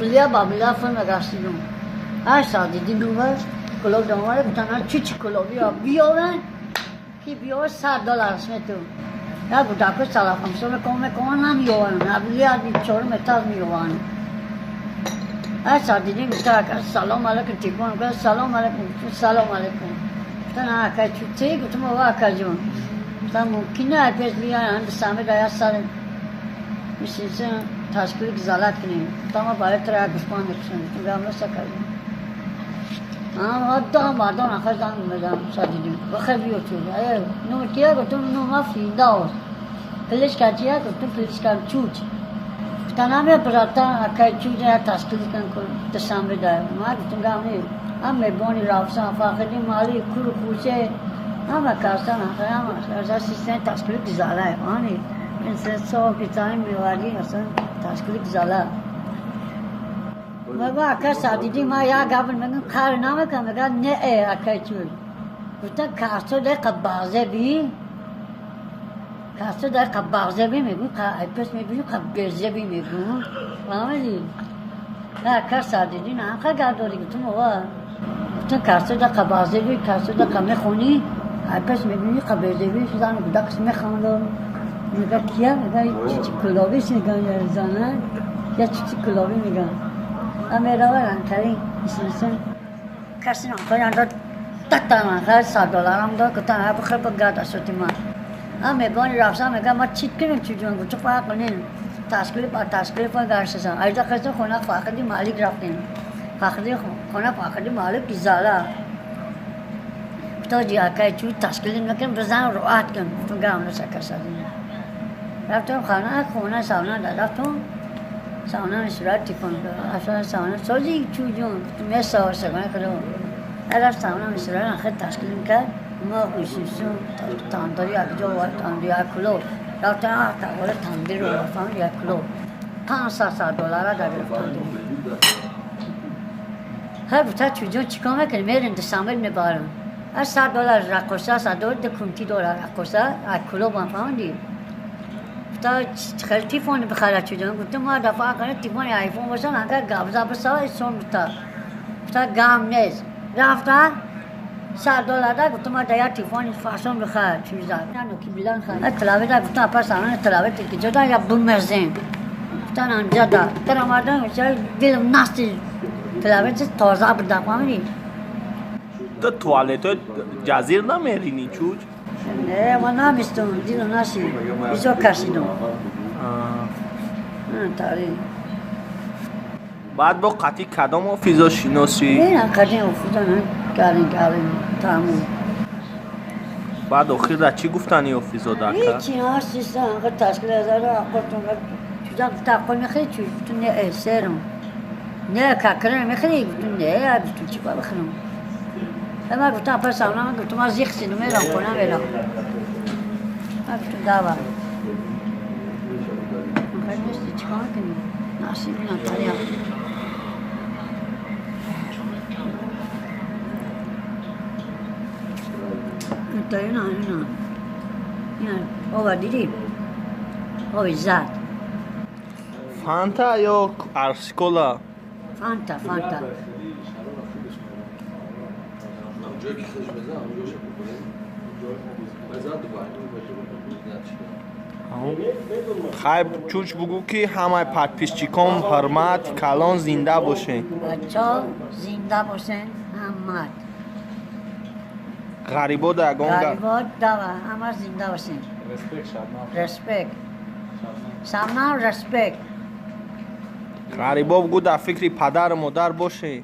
بلیا با بلیا فن رسیدم. هر ساعت دیدیم دوباره کلوب دوباره گفتن چی چی کلوبی ها بیارن که بیار $100 اسمتو. یا بوداکو سالا خمسون کم کم نمیارن. نه بلیا بیچاره متاز میارن. هر ساعت دیدیم گفتن سلام علیکم تیکون گفت سلام علیکم سلام علیکم. گفتن آقا چی گفتم آقا جون. گفتم ممکنه پیش بیارن سامي دایا سال میشینسن تشکیل گزالت کنیم. گفتم برای ترا گوسفند میکشم. گفتم سکر. آدم آدم آخر زنگ می‌زنم سادیدیم. بخیر بیو تو. نو کیا گفتم نو ما فیداوس. پلیس کاتیا گفتم پلیس کار چوچ. گفتم براتا اکای چوچ یا تشکیل کن کن تسامبه دار. ما گفتم گامی هم مبانی رافسان فاخری مالی کور کوچه هم کارسان آخر هم از سیستم تشکیل گزاله. آنی این سو کتانی میوادی اصلا تشکیل گزاله. ما اکا سادیدی ما یا قبل میگم کار نمیکنم میگم نه اکا چوی گفتم کارتو در قبازه بی کارتو در قبازه بی میگم پس میبینیم قبازه بی میگم فهمیدی نه اکا سادیدی نه اکا گردوری گفتم آقا گفتم کارتو در قبازه بی کارتو در قمه خونی پس میبینی قبازه بی شدن گودکس میخوندم میگه کیا میگه چی چی کلاوی میگن زنه یا چی چی کلاوی میگن امرا ترین اسمشون کسی نکنه داد تاتم خیر $100 هم داد گفتم ها بخیر بگرد اسوتی ما هم میگن رفتم میگم ما چیت کنیم چی جون گفتم فرق کنیم تشکیل با تشکیل پا گرسن ایدا خسته خونه فاخری مالک رفتیم فاخری خونه فاخری مالک گزالا تو جیا که چو تشکیل نکنیم بزن راحت کن گفتم گام نسکر رفتم خانه خونه سونا رفتم سونا صورت تیفون اصلا سونا سازی چو جون گفتم یه سوار سگانه کردم رفت سونا صورت آخر تشکیل کرد ما خوشیسون تندری یک جا وارد تندری یک کلو رفتم تقوله تندری رو رفتم یک کلو $500 در گرفتم هر گفته چو جون چیکار میکنی میریم دسامبر میبارم هر $100 رقصه $100 ده کنتی دلار رقصه یک کلو با فهمیدی تا خیلی تیفون بخره چیزم گفتم ما دفعه کنه تیفون آیفون باشن اگر قبضه بسازی سون تا تا گام نیست رفتن $100 دا گفتم ما دیا تیفون فاشن بخره چیزا نه نوکی بیلان خره تلاوه دا گفتم پس آن تلاوه تکی جدا یا بومرزین گفتن آنجا دا تر آمدن چه دلم نستی تلاوه چه تازه بوده فهمیدی تو توالت جزیر نمیرینی چوج نه ما نمیستم دیدم نشی بیزو کشیدم تاری بعد با قطعی کدام آفیزا شناسی؟ نه قطعی آفیزا نه کارین کارین تموم بعد آخر در چی گفتن این آفیزا در کرد؟ هیچی ها سیستم آخر تشکیل هزار آخرتون چیزا تقل میخوری چی؟ تو نه سرم نه ککره میخوری؟ تو نه تو چی باید بخرم؟ من گفتم پس من گفتم از یک سینه میرم خونه میرم من گفتم دعوا من خیلی نیستی چیکار کنی نصیب نتاریم نتاری نه نه نه آوا دیدی آوی زد فانتا یا ارسکولا؟ فانتا فانتا خیلی چوچ بگو که همه подписчикон ҳурмат калон зинда бошен. بچه زنده باشن همه غریبا دگان غریبا دوا همه زنده باشن. رسپکت شبنم رسپکت. غریبا بگو در فکری پدر و مادر باشه.